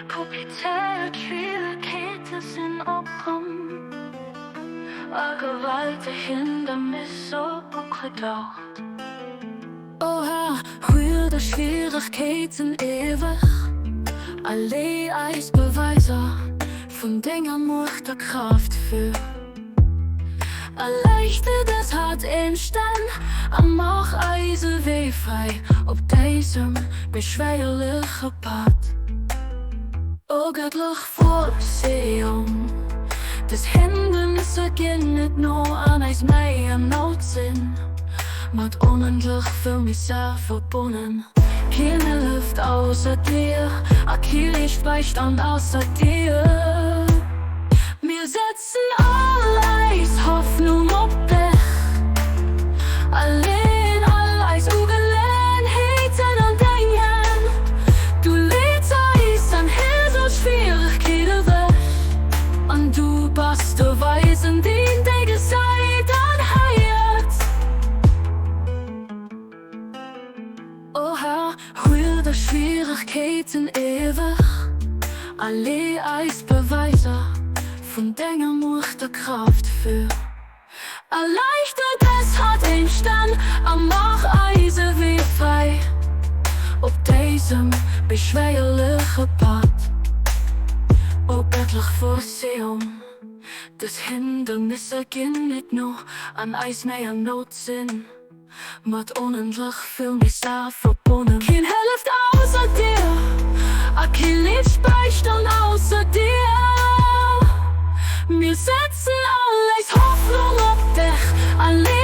Komplizéiert Schwieregkeete sinn opkomm a gewalteg Hindernisse opgedaucht. O Här, huel dës Schwieregkeeten ewech a lee eis Beweiser vun denger Muecht a Kraaft vir. Erleichter dës haart Émstänn a maach eise Wee fräi op désem beschwéierleche Pad. O gëttlech Vorsehung, dës Hindernisse ginn net no an eis Méi an Nout sinn mat onendlech vill Misär verbonnen. Keen hëlleft ausser dir a kee leescht Beistand ausser dir. Mir setzen all eis Hoffnung op dech a leeën all eis Ugeleeënheeten an deng Hänn. Du leets eis an hills all Schwieregkeet ewech an du bass de Weisen, deen déi gesäit an héiert. O Här, huel dës Schwieregkeeten ewech a lee eis Beweiser vun denger Muecht a Kraaft vir. Erleichter dës haart Émstänn a maach eise Wee fräi op désem beschwéierleche Pad. O gëttlech Vorsehung, dës Hindernisse ginn net no an eis Méi an Nout sinn. Mat onendlech vill Misär verbonnen. Keen hëlleft ausser dir a kee leescht Bäistand ausser dir. Mir setzen all eis Hoffnung op dech a.